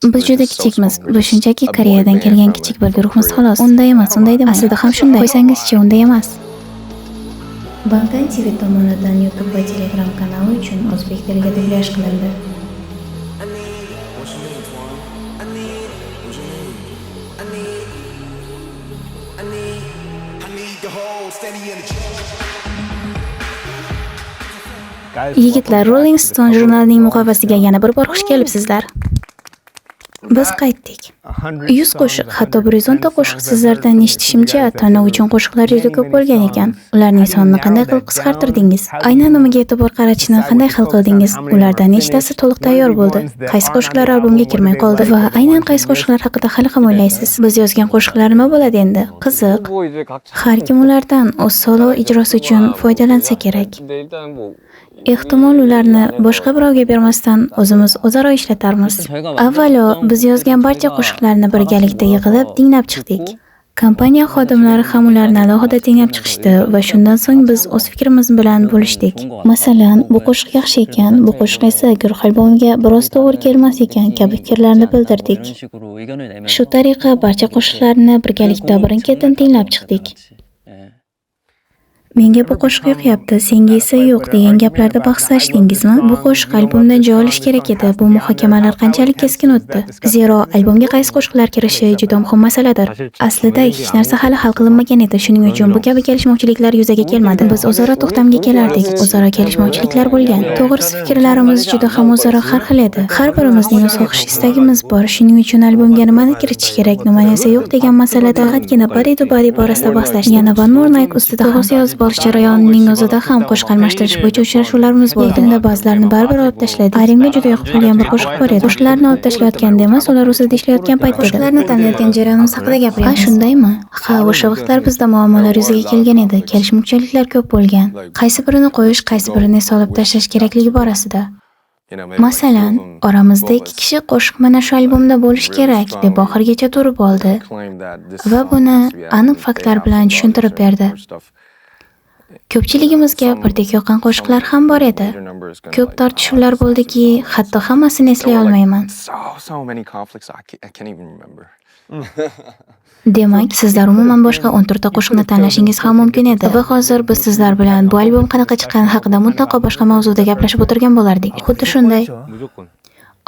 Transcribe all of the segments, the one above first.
Biz juda kichikmiz. Biz shunchaki Koreyadan kelgan kichik bir guruhmiz, xolos. Unday emas, unday demang. Aslida ham shunday. Qo'ysangizchi, unday emas. Bangtan TV tomonidan YouTube va Telegram kanali uchun o'zbek tiliga dublyaj qilindi. What you need, Twan? I need. What you need? I need. I need. I need the whole steady energy. Yigitlar, Rolling Stone jurnalining muqovasiga yana bir bor xush kelibsizlar. Biz qaytdik. 100 qo'shiq, hatto 110 ta qo'shiq. Sizlardan eshitishimcha, tanlov uchun qo'shiqlar juda ko'p bo'lgan ekan. Ularning sonini qanday qilib qisqartirdingiz? Aynan nimaga e'tibor qaratishni qanday hal qildingiz? Ulardan nechtasi to'liq tayyor bo'ldi? Qaysi qo'shiqlar albomga kirmay qoldi va aynan qaysi qo'shiqlar haqida hali ham o'ylaysiz? Biz yozgan qo'shiqlar nima bo'ladi endi? Qiziq. 뭐 이제 각 Har kim ulardan o'z solo ijrosi uchun foydalansa kerak. 근데 일단은 뭐 Ehtimol, ularni boshqa birovga bermasdan o'zimiz o'zaro ishlatarmiz. Avvalo, biz yozgan barcha qo'shiqlarni birgalikda yig'ilib tinglab chiqdik. Kompaniya xodimlari ham ularni alohida tinglab chiqishdi va shundan so'ng biz o'z fikrimiz bilan bo'lishdik. Masalan, bu qo'shiq yaxshi ekan, bu qo'shiq esa guruh albomiga biroz to'g'ri kelmas ekan kabi fikrlarni bildirdik. Shu tariqa barcha qo'shiqlarni birgalikda birin-ketin tinglab chiqdik. Menga bu qo'shiq yoqyapti, senga esa yo'q degan gaplarda bahslashdingizmi? Bu qo'shiq albomdan joy olishi kerak edi. Bu muhokamalar qanchalik keskin o'tdi? Zero albomga qaysi qo'shiqlar kirishi juda muhim masaladir. Aslida hech narsa hali hal qilinmagan edi. Shuning uchun bu kabi kelishmovchiliklar yuzaga kelmadi. Biz o'zaro to'xtamga kelardik, o'zaro kelishmovchiliklar bo'lgan. To'g'risi, fikrlarimiz juda ham o'zaro har xil edi. Har birimizning o'z xohish istagimiz bor. Shuning uchun albomga nimani kiritish kerak, nimani esa yo'q degan masalada faqatgina Body to Body borasida bahslashdik. Yana One More Night ustida ham yozib olish jarayonining o'zida ham qo'shiq almashtirish bo'yicha uchrashuvlarimiz bo'ldi. Yakunda ba'zilarini baribir olib tashladik. Arimga juda yoqib qolgan bir qo'shiq bor edi. Qo'shiqlarni olib tashlayotganda emas, ular ustida ishlayotgan paytda edi. Qo'shiqlarni tanlayotgan jarayonimiz haqida gapiryapmiz. Ha, shundaymi? Ha, o'sha vaqtlar bizda muammolar yuzaga kelgan edi. Kelishmovchiliklar ko'p bo'lgan. Qaysi birini qo'yish, qaysi birini esa olib tashlash kerakligi borasida. Masalan, oramizda ikki kishi qo'shiq mana shu albomda bo'lishi kerak deb oxirigacha turib oldi va buni aniq faktlar bilan tushuntirib berdi. Ko'pchiligimizga birdek yoqqan qo'shiqlar ham bor edi. Ko'p tortishuvlar bo'ldiki, hatto hammasini eslay olmayman. So many conflicts I can't even remember. Demak, sizlar umuman boshqa 14 ta qo'shiqni tanlashingiz ham mumkin edi va hozir biz sizlar bilan bu albom qanaqa chiqqani haqida mutlaqo boshqa mavzuda gaplashib o'tirgan bo'lardik. Xuddi shunday. 무조건.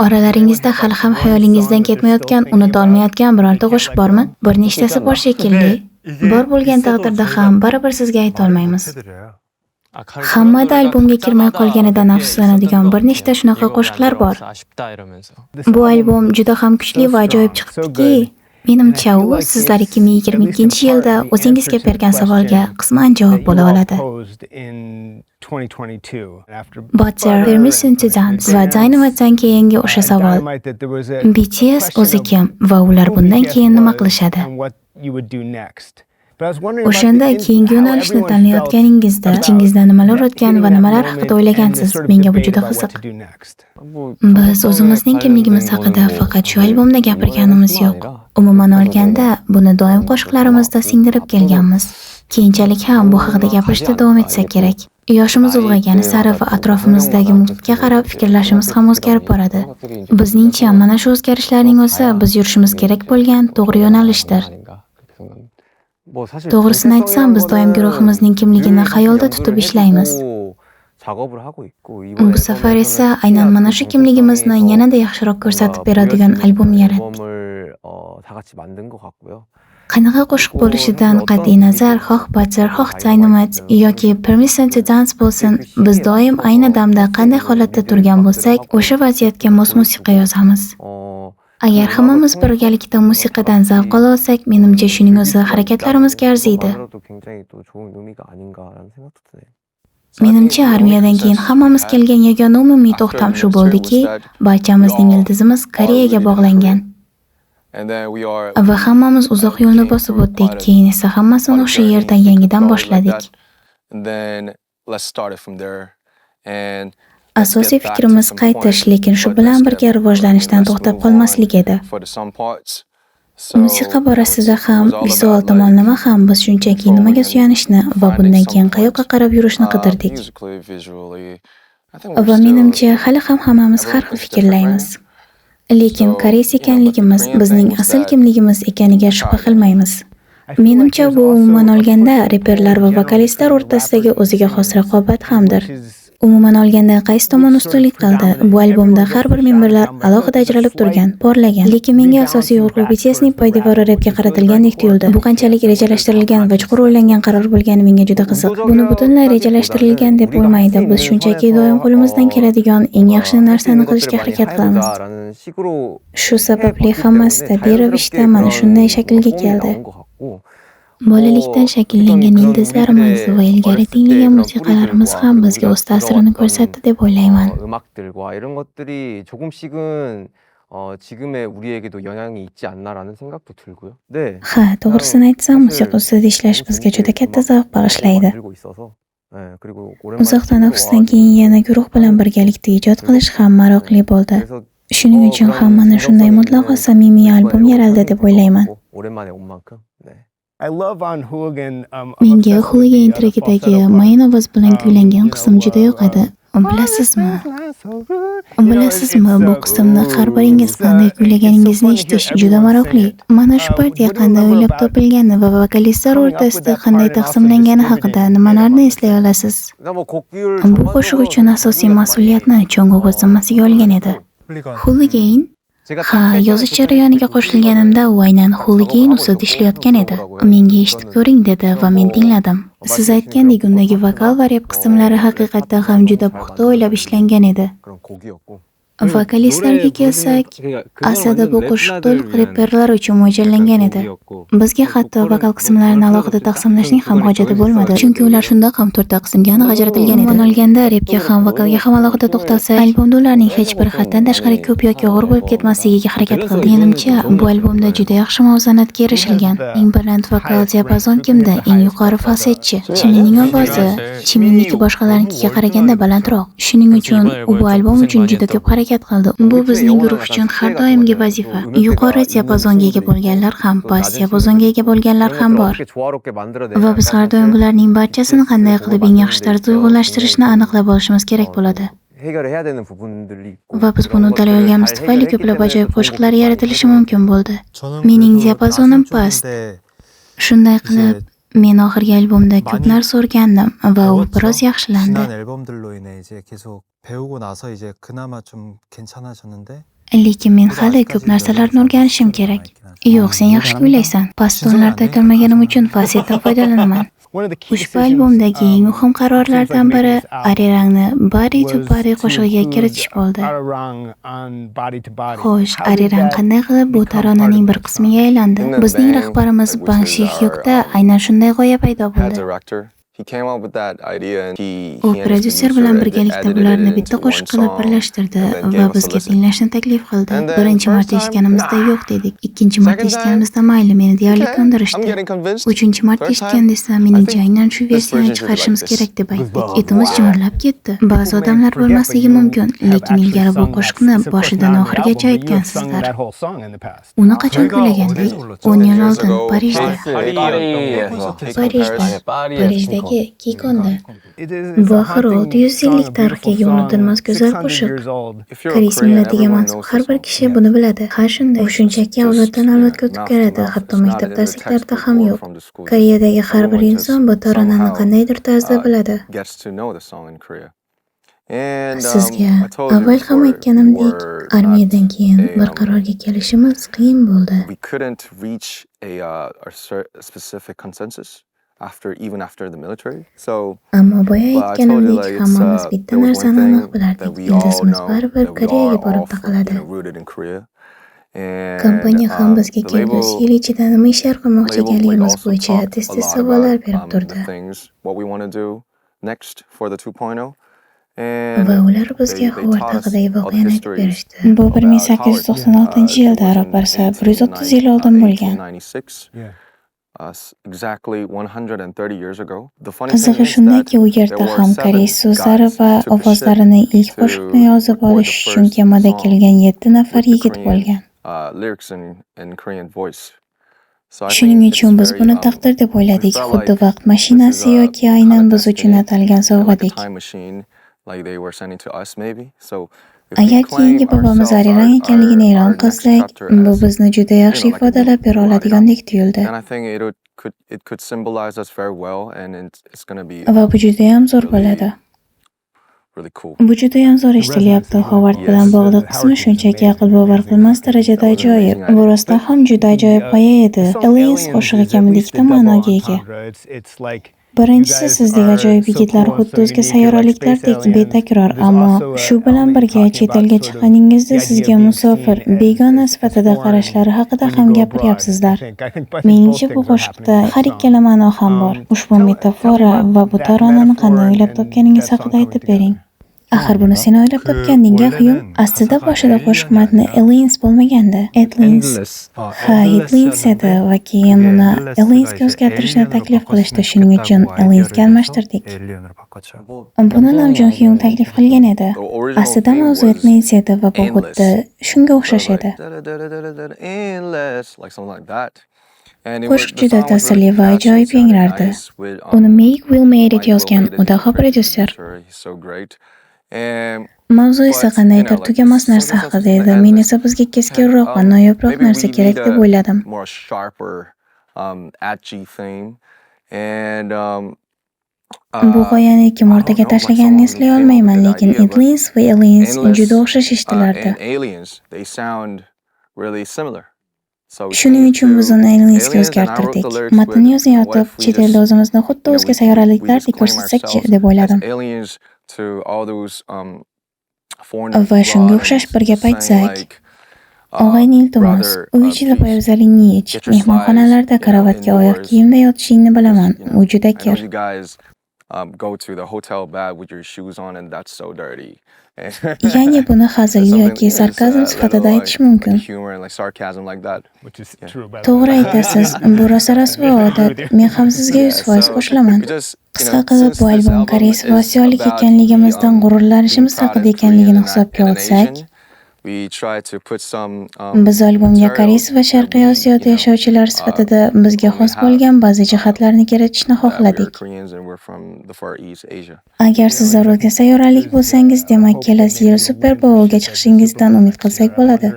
Oralaringizda hali ham xayolingizdan ketmayotgan, unuta olmayotgan birorta qo'shiq bormi? Bir nechtasi bor shekilli. Bor bo'lgan taqdirda ham baribir sizga ayta olmaymiz. Hammada albomga kirmay qolganidan afsuslanadigan bir nechta shunaqa qo'shiqlar bor. 아쉽다 이러면서. Bu albom juda ham kuchli va ajoyib chiqibdiki, menimcha, u sizlar 2022-yilda o'zingizga bergan savolga qisman javob bo'la oladi. Butter, Permission to Dance va Dynamite'dan keyingi o'sha savol: BTS o'zi kim va ular bundan keyin nima qilishadi? O'shanda keyingi yo'nalishni tanlayotganingizda ichingizda nimalar o'tgan va nimalar haqida o'ylagansiz? Menga bu juda qiziq. Biz o'zimizning kimligimiz haqida faqat shu albomda gapirganimiz yo'q. Umuman olganda, buni doim qo'shiqlarimizda singdirib kelganmiz. Keyinchalik ham bu haqida gapirishda davom etsak kerak. Yoshimiz ulg'aygani sari va atrofimizdagi muhitga qarab fikrlashimiz ham o'zgarib boradi. Bizningcha, mana shu o'zgarishlarning o'zi biz yurishimiz kerak bo'lgan to'g'ri yo'nalishdir. To'g'risini aytsam, biz doim guruhimizning kimligini xayolda tutib ishlaymiz. Bu safar esa aynan mana shu kimligimizni yanada yaxshiroq ko'rsatib beradigan albom yaratdik. Qanaqa qo'shiq bo'lishidan qat'iy nazar, xoh Butter, xoh Dynamite yoki Permission to Dance bo'lsin, biz doim ayni damda qanday holatda turgan bo'lsak, o'sha vaziyatga mos musiqa yozamiz. Agar hammamiz birgalikda musiqadan zavq ola olsak, menimcha, shuning o'zi harakatlarimizga arziydi. Menimcha, armiyadan keyin hammamiz kelgan yagona umumiy to'xtam shu bo'ldiki, barchamizning ildizimiz Koreyaga bog'langan. Va hammamiz uzoq yo'lni bosib o'tdik, keyin esa hammasini o'sha yerdan yangidan boshladik. And then let's start it from there. And Asosiy fikrimiz qaytish, lekin shu bilan birga rivojlanishdan to'xtab qolmaslik edi. Musiqa borasida ham, vizual tomonlama ham biz shunchaki nimaga suyanishni va bundan keyin qayoqqa qarab yurishni qidirdik. Va menimcha, hali ham hammamiz har xil fikrlaymiz. Lekin koreys ekanligimiz bizning asl kimligimiz ekaniga shubha qilmaymiz. Menimcha, bu umuman olganda reperlar va vokalistlar o'rtasidagi o'ziga xos raqobat hamdir. Umuman olganda, qaysi tomon ustunlik qildi? Bu albomda har bir memberlar alohida ajralib turgan, porlagan. Lekin menga asosiy urg'u BTSning poydevori repga qaratilgandek tuyuldi. Bu qanchalik rejalashtirilgan va chuqur o'ylangan qaror bo'lgani menga juda qiziq. Buni butunlay rejalashtirilgan deb bo'lmaydi. Biz shunchaki doim qo'limizdan keladigan eng yaxshi narsani qilishga harakat qilamiz. Shu sababli hammasi tabiiy ravishda mana shunday shaklga keldi. Bolalikdan shakllangan ildizlarimiz va ilgari tinglagan musiqalarimiz ham bizga o'z ta'sirini ko'rsatdi deb o'ylayman. 음악들과 이런 것들이 조금씩은 지금의 우리에게도 영향이 있지 않나라는 생각도 들고요. 네. Ha, to'g'risini aytsam, musiqa ustida ishlash bizga juda katta zavq bag'ishlaydi. 만들고 있어서. 네, 그리고 오랜만에 Uzoq tanaffusdan keyin yana guruh bilan birgalikda ijod qilish ham maroqli bo'ldi. 그래서 Shuning uchun ham mana shunday mutlaqo samimiy albom yaraldi deb o'ylayman. 오랜만에 온 만큼. 네. Menga Hooligan trekidagi mayin ovoz bilan kuylangan qism juda yoqadi. Bilasizmi? Bilasizmi, bu qismni har biringiz qanday kuylaganingizni eshitish juda maroqli. Mana shu partiya qanday o'ylab topilgani va vokalistlar o'rtasida qanday taqsimlangani haqida nimalarni eslay olasiz? 일단 뭐 곡을 Bu qo'shiq uchun asosiy mas'uliyatni Chonguk o'z zimmasiga olgan edi. Hooligan? Ha, yozish jarayoniga qo'shilganimda u aynan Hooligan ustida ishlayotgan edi. Menga eshitib ko'ring dedi va men tingladim. Siz aytgandek, undagi vokal va rep qismlari haqiqatdan ham juda puxta o'ylab ishlangan edi. 그런 곡이었고. Vokalistlarga kelsak, aslida bu qo'shiq to'liq reperlar uchun mo'ljallangan edi. Bizga hatto vokal qismlarini alohida taqsimlashning ham hojati bo'lmadi, chunki ular shundoq ham to'rtta qismga aniq ajratilgan edi. Umuman olganda, repga ham, vokalga ham alohida to'xtalsak, albomda ularning hech biri haddan tashqari ko'p yoki og'ir bo'lib ketmasligiga harakat qildik. Menimcha, bu albomda juda yaxshi muvozanatga erishilgan. Eng baland vokal diapazon kimda? Eng yuqori falsetchi. Chiminning ovozi Chiminniki boshqalarnikiga qaraganda balandroq. Shuning uchun u bu albom uchun juda ko'p harakat qildi. Bu bizning guruh uchun har doimgi vazifa. Yuqori diapazonga ega bo'lganlar ham, past diapazonga ega bo'lganlar ham bor. 어떻게 조화롭게 만들어내냐. Va biz har doim bularning barchasini qanday qilib eng yaxshi tarzda uyg'unlashtirishni aniqlab olishimiz kerak bo'ladi. 해결해야 되는 부분들이 있고 Va biz buni uddalay olganimiz tufayli ko'plab ajoyib qo'shiqlar yaratilishi mumkin bo'ldi. Mening diapazonim past. Shunday qilib, men oxirgi albomda ko'p narsa o'rgandim va u biroz yaxshilandi. 지난 앨범들로 인해 이제 계속 배우고 나서 이제 그나마 좀 괜찮아졌는데 Lekin men hali ko'p narsalarni o'rganishim kerak. Yo'q, sen yaxshi kuylaysan. Past tonlarda aytolmaganim uchun falsetdan foydalanaman. Ushbu albomdagi eng muhim qarorlardan biri Arirangni Body to Body qo'shig'iga kiritish bo'ldi. Xo'sh, Arirang qanday qilib bu taronaning bir qismiga aylandi? Bizning rahbarimiz Bang Shi-hyukda aynan shunday g'oya paydo bo'ldi. U prodyuser bilan birgalikda bularni bitta qo'shiq qilib birlashtirdi va bizga tinglashni taklif qildi. Birinchi marta eshitganimizda yo'q dedik. Ikkinchi marta eshitganimizda mayli, meni deyarli ko'ndirishdi. Uchinchi marta eshitganda esa menimcha aynan shu versiyani chiqarishimiz kerak deb aytdik. Etimiz jimirlab ketdi. Ba'zi odamlar bilmasligi mumkin, lekin ilgari bu qo'shiqni boshidan oxirigacha aytgansizlar. Uni qachon kuylagandik? 10 yil oldin Parijda. Parijda. Parijdagi Kikonda. Bu axir 600 yillik tarixga ega unutilmas go'zal qo'shiq. Koreys millatiga mansub har bir kishi buni biladi. Ha, shunday. U shunchaki avloddan avlodga o'tib keladi, hatto maktab darsliklarida ham yo'q. Koreyadagi har bir inson bu taronani qandaydir tarzda biladi. Sizga avval ham aytganimdek, armiyadan keyin bir qarorga kelishimiz qiyin bo'ldi. We couldn't reach a specific consensus after even after the military. So Ammo boya aytganimdek, hammamiz bitta narsani aniq bilardik. Ildizimiz baribir Koreyaga borib taqaladi. Rooted in Korea. Kompaniya ham bizga kelgusi yil ichida nima ishlar qilmoqchi ekanligimiz bo'yicha tez-tez savollar berib turdi. What we want to do next for the 2.0. Va ular bizga Xovard haqidagi voqeani aytib berishdi. Bu 1896-yilda, ro'parasi 130 yil oldin bo'lgan. Exactly 130 years ago. The funny Qizig'i shundaki, u yerda ham koreys so'zlari va ovozlarini ilk qo'shiqni yozib olish uchun kemada kelgan yetti nafar yigit bo'lgan. Lyrics in Korean voice. Shuning uchun biz buni taqdir deb o'yladik, xuddi vaqt mashinasi yoki aynan biz uchun atalgan sovg'adek. Like they were sending to us maybe. So Agar keyingi bobomiz Arirang ekanligini e'lon qilsak, bu bizni juda yaxshi ifodalab bera oladigandek tuyuldi. Va bu judayam zo'r bo'ladi. Bu judayam zo'r eshitilyapti. Xovard bilan bog'liq qismi shunchaki aql bovar qilmas darajada ajoyib. Bu rostdan ham juda ajoyib g'oya edi. Aliens qo'shig'i kamida ikkita ma'noga ega. Birinchisi, sizdek ajoyib yigitlar xuddi o'zga sayyoraliklardek betakror, ammo shu bilan birga chet elga chiqqaningizda sizga musofir, begona sifatida qarashlari haqida ham gapiryapsizlar. Meningcha, bu qo'shiqda har ikkala ma'no ham bor. Ushbu metafora va bu taronani qanday o'ylab topganingiz haqida aytib bering. Axir buni sen o'ylab topganding-a, Xyun? Aslida boshida qo'shiq matni Aliens bo'lmagandi, Atlians. Ha, Atlians edi va keyin uni Aliensga o'zgartirishni taklif qilishdi, shuning uchun Aliensga almashtirdik. Buni Namjun Xyun taklif qilgan edi. Aslida mavzu Atlians edi va bu xuddi shunga o'xshash edi. Qo'shiq juda ta'sirli va ajoyib yangrardi. Uni Mike Will Made It yozgan, u daho prodyuser. Mavzu esa qandaydir tugamas narsa haqida edi. Men esa bizga keskinroq va noyobroq narsa kerak deb o'yladim. More sharper, edgy theme. And Bu g'oyani kim o'rtaga tashlaganini eslay olmayman, lekin Atlians va Aliens juda o'xshash eshitilardi. Shuning uchun biz uni Aliensga o'zgartirdik. Matnni yozayotib, chet elda o'zimizni xuddi o'zga sayyoraliklardek ko'rsatsak-chi, deb o'yladim. Va shunga o'xshash bir gap aytsak, og'ayni, iltimos, uy ichida poyabzalingni yech. Mehmonxonalarda karavotga oyoq kiyimda yotishingni bilaman, u juda kir. Go to the hotel bed with your shoes on, and that's so dirty. Ya'ni buni hazil yoki sarkazm sifatida aytish mumkin. Humor and like sarcasm like that. To'g'ri aytasiz, bu rosa rasvo odat. Men ham sizga 100% qo'shilaman. Qisqa qilib, bu albom koreys va osiyolik ekanligimizdan g'ururlanishimiz haqida ekanligini hisobga olsak, biz albomga koreys va Sharqiy Osiyoda yashovchilar sifatida bizga xos bo'lgan ba'zi jihatlarni kiritishni xohladik. Agar sizlar o'zga sayyoralik bo'lsangiz, demak, kelasi yil Super Bowlga chiqishingizdan umid qilsak bo'ladi.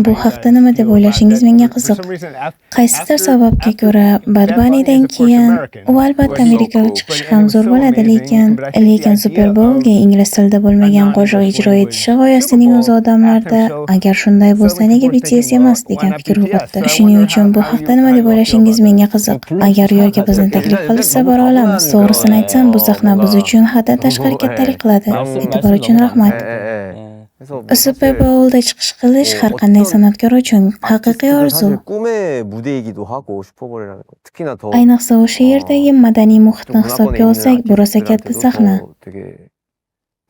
Bu haqda nima deb o'ylashingiz menga qiziq. Qaysidir sababga ko'ra, Bad Bunnydan keyin u albatta Amerikaga chiqishi ham zo'r bo'ladi, lekin Super Bowlga ingliz tilida bo'lmagan qo'shiq ijro etishi g'oyasining o'zi odamlarda agar shunday bo'lsa, nega BTS emas degan fikr uyg'otdi. Shuning uchun bu haqda nima deb o'ylashingiz menga qiziq. Agar u yerga bizni taklif qilishsa, bora olamiz. To'g'risini aytsam, bu sahna biz uchun haddan tashqari kattalik qiladi. E'tibor uchun rahmat. Super Bowlda chiqish qilish har qanday san'atkor uchun haqiqiy orzu. 꿈의 무대이기도 하고 슈퍼볼이라는 거. 특히나 더 Ayniqsa o'sha yerdagi madaniy muhitni hisobga olsak, bu rosa katta sahna. 되게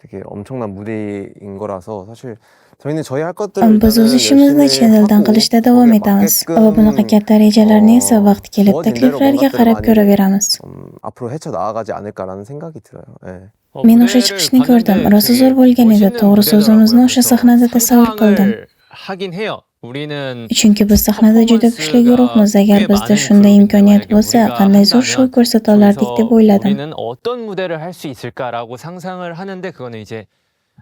되게 엄청난 무대인 거라서 사실 저희는 저희 할 것들을 Biz o'z ishimizni chin dildan qilishda davom etamiz va bunaqa katta rejalarni esa vaqti kelib takliflarga qarab ko'raveramiz. 좀 앞으로 헤쳐 나아가지 않을까라는 생각이 들어요. 예. Men o'sha chiqishni ko'rdim, rosa zo'r bo'lgan edi. To'g'risi, o'zimizni o'sha sahnada tasavvur qildim. 하긴 해요. 우리는 Chunki biz sahnada juda kuchli guruhmiz. Agar bizda shunday imkoniyat bo'lsa, qanday zo'r shou ko'rsata olardik deb o'yladim. 우리는 어떤 무대를 할 수 있을까라고 상상을 하는데 그거는 이제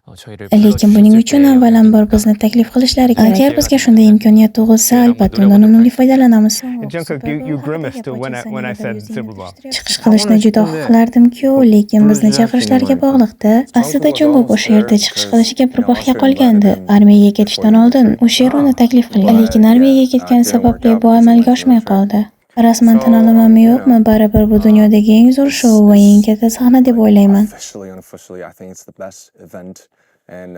저희를 Lekin buning uchun avvalambor bizni taklif qilishlari kerak. Agar bizga shunday imkoniyat tug'ilsa, albatta undan unumli foydalanamiz. Jungkook, you grimaced when I said Super Bowl. Chiqish qilishni juda xohlardim-ku, lekin bizni chaqirishlariga bog'liq-da. Aslida Jungkook o'sha yerda chiqish qilishiga bir bahya qolgandi. Armiyaga ketishdan oldin o'sha yer uni taklif qilgan. Lekin armiyaga ketgani sababli bu amalga oshmay qoldi. Rasman tan olamanmi yo'qmi, baribir bu dunyodagi eng zo'r shou va eng katta sahna deb o'ylayman. Officially, unofficially, I think it's the best event and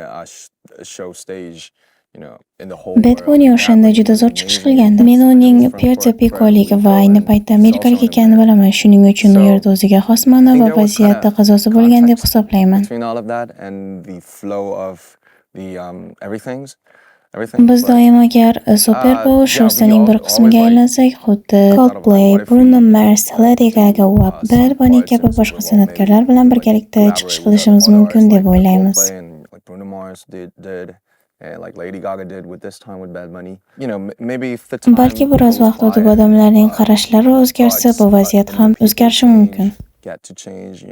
show stage, in the whole Bad world. Bunny o'shanda juda zo'r chiqish qilgandi. Men uning Puerto Rikolik va ayni paytda amerikalik ekanini bilaman. Shuning uchun u yerda o'ziga xos ma'no va vaziyat taqozosi bo'lgan deb hisoblayman. Between all of that and the flow of the everything. Biz doim agar Super Bowl shousining bir qismiga aylansak, xuddi Coldplay, Bruno Mars, Lady Gaga va Bad Bunny kabi boshqa san'atkorlar bilan birgalikda chiqish qilishimiz mumkin deb o'ylaymiz. Like Bruno Mars did and like Lady Gaga did with this time with Bad Bunny. Maybe if the time Balki biroz goes vaqt o'tib by, odamlarning qarashlari o'zgarsa, bu thoughts, vaziyat and ham the people o'zgarishi change, mumkin. get to change,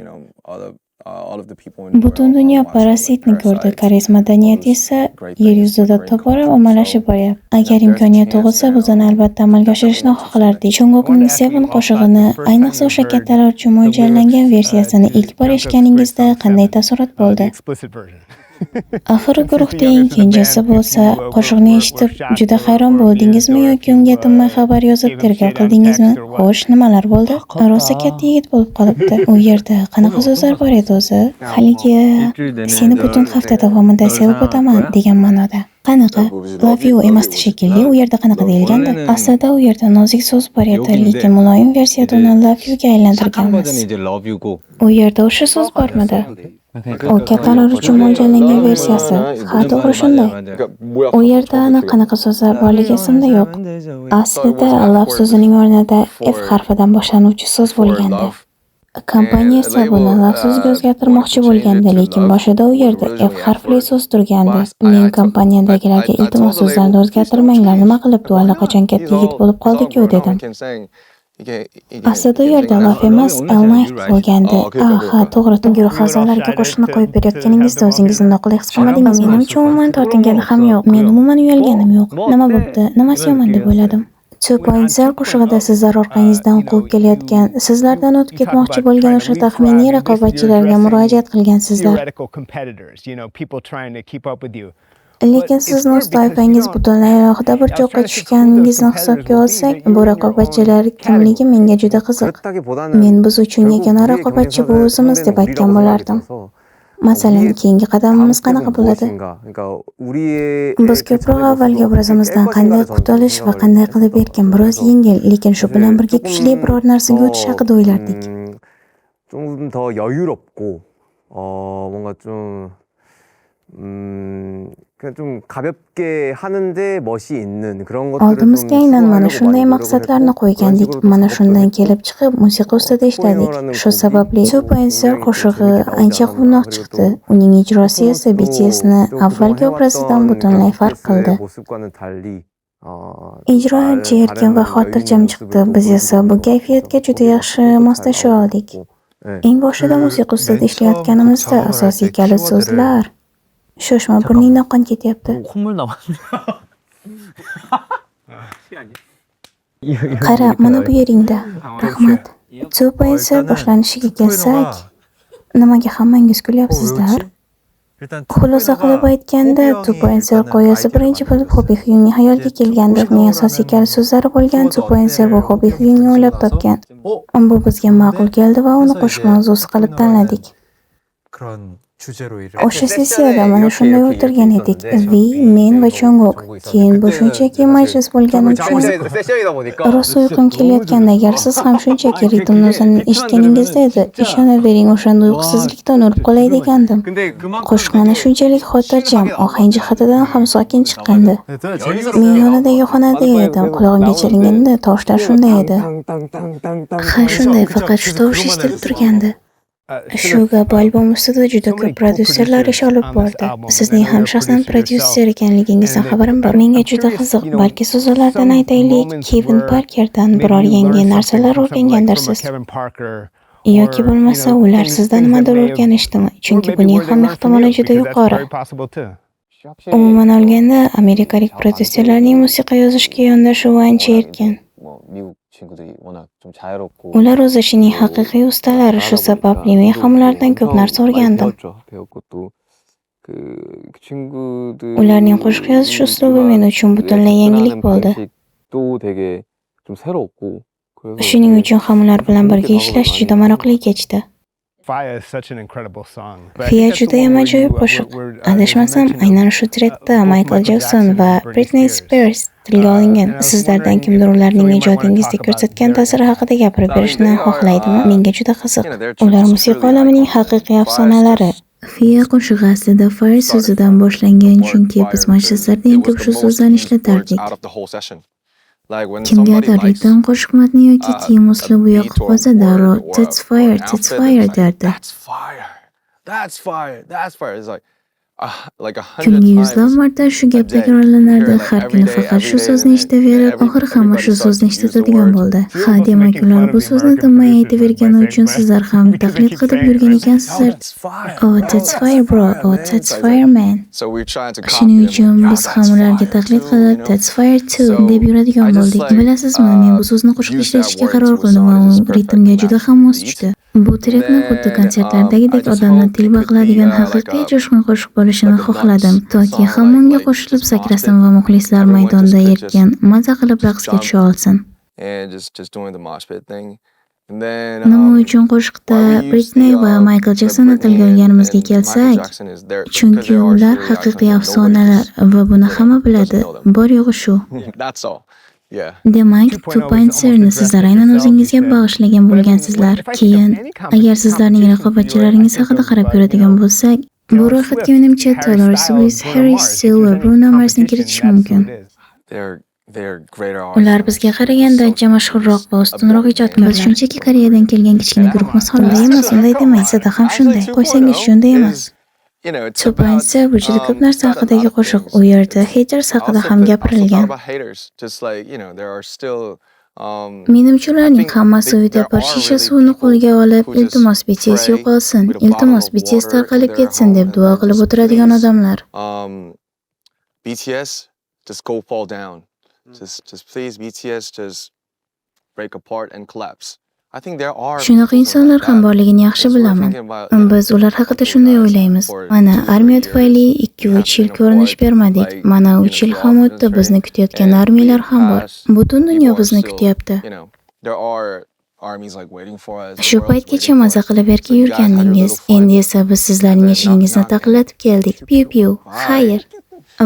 other Butun dunyo "Parazitni" ko'rdi, koreys madaniyati esa yer yuzida tobora ommalashib boryapti. Agar imkoniyat tug'ilsa, biz uni albatta amalga oshirishni xohlardik. Jungkookning "Seven" qo'shig'ini, ayniqsa o'sha kattalar uchun mo'ljallangan versiyasini ilk bor eshitganingizda qanday taassurot bo'ldi? Axir u guruhda eng kenjasi bo'lsa, qo'shiqni eshitib juda hayron bo'ldingizmi yoki unga tinmay xabar yozib tergov qildingizmi? Xo'sh, nimalar bo'ldi? Rosa katta yigit bo'lib qolibdi. U yerda qanaqa so'zlar bor edi o'zi? Haligi "Seni butun hafta davomida sevib o'taman" degan ma'noda. Qanaqa? "Love you" emasdi shekilli, u yerda qanaqa deyilgandi? Aslida u yerda nozik so'z bor edi, lekin muloyim versiyada uni "love you" ga aylantirganmiz. U yerda o'sha so'z bormidi? U kattalar uchun mo'ljallangan versiyasi. Ha, to'g'ri shunday. U yerda aniq qanaqa so'zlar borligi esimda yo'q. Aslida "love" so'zining o'rnida F harfidan boshlanuvchi so'z bo'lgandi. Kompaniya esa buni "love" so'ziga o'zgartirmoqchi bo'lgandi, lekin boshida u yerda F harfli so'z turgandi. Men kompaniyadagilarga "Iltimos, so'zlarni o'zgartirmanglar, nima qilibdi, u allaqachon katta yigit bo'lib qoldi-ku" dedim. Aslida u yerda "love" emas, "all night" bo'lgandi. A, ha, to'g'ri. Guruh a'zolariga qo'shiqni qo'yib berayotganingizda o'zingizni noqulay his qilmadingizmi? Menimcha, umuman tortingani ham yo'q. Men umuman uyalganim yo'q. Nima bo'pti, nimasi yomon deb o'yladim. 2.0 qo'shig'ida sizlar orqangizdan quvib kelayotgan, sizlardan o'tib ketmoqchi bo'lgan o'sha taxminiy raqobatchilarga murojaat qilgansizlar. Lekin sizni o'z toifangiz butunlay alohida bir cho'qqa tushganingizni hisobga olsak, bu raqobatchilar kimligi menga juda qiziq. Men biz uchun yagona raqobatchi bu o'zimiz deb aytgan bo'lardim. Masalan, keyingi qadamimiz qanaqa bo'ladi? Biz ko'proq avvalgi obrazimizdan qanday qutulish va qanday qilib erkin, biroz yengil, lekin shu bilan birga kuchli biror narsaga o'tish haqida o'ylardik. 좀 더 여유롭고 뭔가 좀 그냥 좀 가볍게 하는데 멋이 있는 그런 것들을 좀 Oldimizga aynan mana 추구하려고 shunday 많이 노력을 maqsadlarni 했고 그런 qo'ygandik. 식으로 또 Mana 작업도 shundan 했고 kelib chiqib, musiqa ustida ishladik. Shu sababli 2.0 qo'shig'i 재밌게 나오지 ancha 않았나. quvnoq 그리고 chiqdi. 또 Uning ijrosi esa 퍼포먼스도 BTSni 좀 그동안 avvalgi obrazidan 해왔던 butunlay 그런 farq qildi. BTS의 모습과는 달리 좀 Ijro ancha 다른 erkin va 다른 여유 있는 xotirjam 모습을 chiqdi. 또 Biz 보여주고 esa bu 있는 것 같아서 kayfiyatga juda 거기에 yaxshi 맞춰서 잘 moslasha 나온 것 oldik. 같고. 네. Eng boshida 그 musiqa ustida 맨 처음 곡 ishlayotganimizda 작업을 할 asosiy 때 kalit 키워드를 so'zlar Shoshma, burningdan qon ketyapti. 콧물 나왔네. Qara, mana bu yeringda. Rahmat. 2.0 일단은 boshlanishiga kelsak, 2.0가 nimaga hammangiz 왜 kulyapsizlar? 웃지? 일단 Xulosa qilib 2.0가 aytganda, 호비 형이 2.0 일단은 g'oyasi 아이디어를 birinchi bo'lib 만들었어요. Hobi Hyunning xayoliga 이제 kelgandi. Uning asosiy 2.0라는 kalit so'zlari bo'lgan 키워드 2.0 bu 어때를 Hobi 호비 형이 Hyunning 던지고 o'ylab 나서 topgan. 어? Bu bizga ma'qul 근데 keldi va uni 그래서 qo'shiq 이제 mavzusi qilib 2.0라는 tanladik. 그런 주제로 일을 O'sha 그 sessiyada 세션에 mana 이렇게 shunday 이렇게 이렇게 o'tirgan edik. 있었는데 V, men va 그리고 Jungkook. 정국 있었는데 Keyin bu 그때는 shunchaki 이제 사실 majlis bo'lgani uchun 세션이다 보니까 rosa uyqum kelayotgandi. Agar siz ham shunchaki ritmni o'zini eshitganingizda edi, ishonavering, o'shanda uyqusizlikdan o'lib qolay degandim. 근데 그만큼 Qo'shiq mana 되게 shunchalik xotirjam, ohang jihatidan ham sokin chiqqandi. 네, Men 여유롭게 yonidagi xonada 빠르빠르 edim. 그래서 Qulog'imga 나오는데 chalinganida tovushlar shunday edi. 땅땅땅땅땅땅 Ha, 그죠, shunday, 그죠. faqat shu 그래서 tovush 그것만 eshitilib 해줬어. turgandi. Shu gap albom ustida juda ko'p prodyuserlar ish olib bordi. Sizning ham shaxsan prodyuser ekanligingizdan xabarim bor. Menga juda qiziq, balki siz ulardan aytaylik, Kevin Parkerdan biror yangi narsalar o'rgangandirsiz. Yoki bo'lmasa ular sizdan nimadir o'rganishdimi? Chunki buning ham ehtimoli juda yuqori. Umuman olganda, amerikalik prodyuserlarning musiqa yozishga yondashuvi ancha erkin. 뭐 미국 친구들이 워낙 좀 자유롭고 Ular o'z ishining 또 haqiqiy ustalari, shu 잘하다 보니까 sababli men 저도 ham 되게 ulardan ko'p 엄청 narsa 많이 o'rgandim. 배웠죠. 배웠고 또 그 친구들이 Ularning qo'shiq yozish uslubi men uchun 음악에 butunlay yangilik 접근하는 bo'ldi. 방식도 되게 좀 새로웠고 그래서 Shuning 되게 uchun ham ular bilan 재밌게 birga 작업을 ishlash 많이 juda 했던 것 maroqli kechdi. Fia judayam ajoyib qo'shiq. Adashmasam, aynan shu trekda Maykl Jekson va Britni Spears tilga olingan. Sizlardan kimdir ularning ijodingizda ko'rsatgan ta'siri haqida gapirib berishni xohlaydimi? Menga juda qiziq. Ular musiqa olamining haqiqiy afsonalari. Fia qo'shig'i aslida "fire" so'zidan boshlangan, chunki biz majlislarda eng ko'p shu so'zdan ishlatardik. Kimgadir ritm qo'shiq matni yoki kiyim uslubi yoqib qolsa, darrov "That's fire, that's fire" derdi. That's fire. That's fire. That's fire. It's like, Like 100 Kuniga yuzlab times marta shu a gap day. takrorlanardi. You hear it like Har every kuni day, faqat every shu day, so'zni and then eshitaverib, oxiri hamma everybody shu starts so'zni to use the ishlatadigan word. bo'ldi. Feel Ha, almost demak, making ular fun of bu the so'zni American tinmay producers aytavergani by saying, uchun sizlar ham because they taqlid keep qilib saying it, yurgan right? Oh, ekansizlar. That's fire. Oh, that's fire, bro. Oh, that's fire, man. So we're trying to copy Shuning them, uchun like, "Yeah, biz ham that's ularga fire taqlid too," qilib, you know? "That's fire too" So deb yuradigan I just bo'ldik. like, Bilasizmi, men bu so'zni qo'shiqda use that ishlatishga word qaror into a qildim song va and u it's perfect ritmga juda match ham mos beat. tushdi. Bu trekni xuddi Then konsertlardagidek I just odamni hope it telba could be qiladigan like haqiqiy a jo'shqin qo'shiq bo'lishini like a xohladim, nuts toki song, hamma like unga like qo'shilib just mosh sakrasin pit. va muxlislar Everyone just maydonda could just erkin, maza qilib just raqsga jump tusha olsin. and just doing the mosh pit thing. And then Nima uchun qo'shiqda why we use Britney the va Michael the Jacksonni Britney tilga olganimizga and Michael kelsak, Jackson is there because chunki they are ular truly icons haqiqiy and nobody afsonalar just va buni you know hamma doesn't biladi. know them. Bor yo'g'i shu. That's all. Yeah. Demak, 2.0 was almost 2.0 ni addressed sizlar at aynan yourselves, you o'zingizga said. bag'ishlagan But I mean, bo'lgansizlar. if I think of Keyin, any agar sizlarning competition for you, I raqobatchilaringiz think haqida of, qarab you ko'radigan know, bo'lsak, bu Taylor ro'yxatga Swift, menimcha Harry Taylor Styles, Swift, Bruno Harry Mars. If Styles va there's any Bruno Marsni competition, kiritish that's who mumkin. it is. They're greater Ular artists bizga than us. qaraganda So ancha mashhurroq va ustunroq better ijodkorlar. Biz band. shunchaki Koreyadan kelgan kichkina guruhmiz, xolos. Unday emas, unday demang, sizda ham Actually, shunday. Qo'ysangiz, 2.0 shunday emas. is, you know, it's about 2.0 bu juda ko'p narsa about a lot haqidagi of qo'shiq. things. U yerda It's haters I haqida also ham put also thought gapirilgan. about haters. Just like, you know, there are still Menimcha I ularning think hammasi uyda there bir are shisha really suvni people qo'lga olib, who just "Iltimos, BTS pray yo'qolsin, with a bottle iltimos, of BTS water in tarqalib their ketsin" home deb and duo then qilib just o'tiradigan please odamlar. BTS just go fall down. Just please BTS just break apart and collapse. I think there are Shunaqa people who are insonlar like ham that. borligini yaxshi Because we're bilaman. thinking about, you know, Biz ular haqida okay shunday guys, o'ylaymiz. for Mana 2, 3 armiya years tufayli we have 2-3 yil been ko'rinish apart, bermadik. like, Mana you 3 know, yil throughout ham the o'tdi, bizni military kutayotgan and we armiyalar ham bor. passed, Butun dunyo people are bizni still, kutyapti. you know, there are armies like waiting for us, the Shu world's paytgacha waiting for maza us. qilib erkin So you guys had your yurgandingiz. little fun Endi esa biz and sizlarning then knock eshigingizni knock and taqillatib keldik. Piu-piu. bye. Xayr.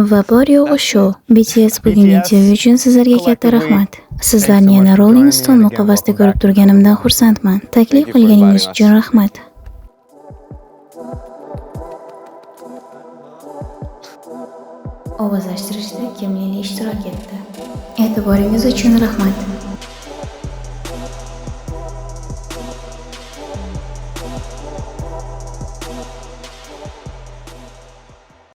Va bor yo'g'i That's shu. it. BTS bugungi BTS intervyu uchun sizlarga katta collectively, rahmat. thanks so Sizlarni much yana for Rolling joining me Stone and again, muqovasida welcome ko'rib back to turganimdan Rolling. xursandman. Thank Taklif you for qilganingiz inviting us. uchun rahmat. Ovozlashtirishda Kim Lili ishtirok etdi. E'tiboringiz uchun rahmat.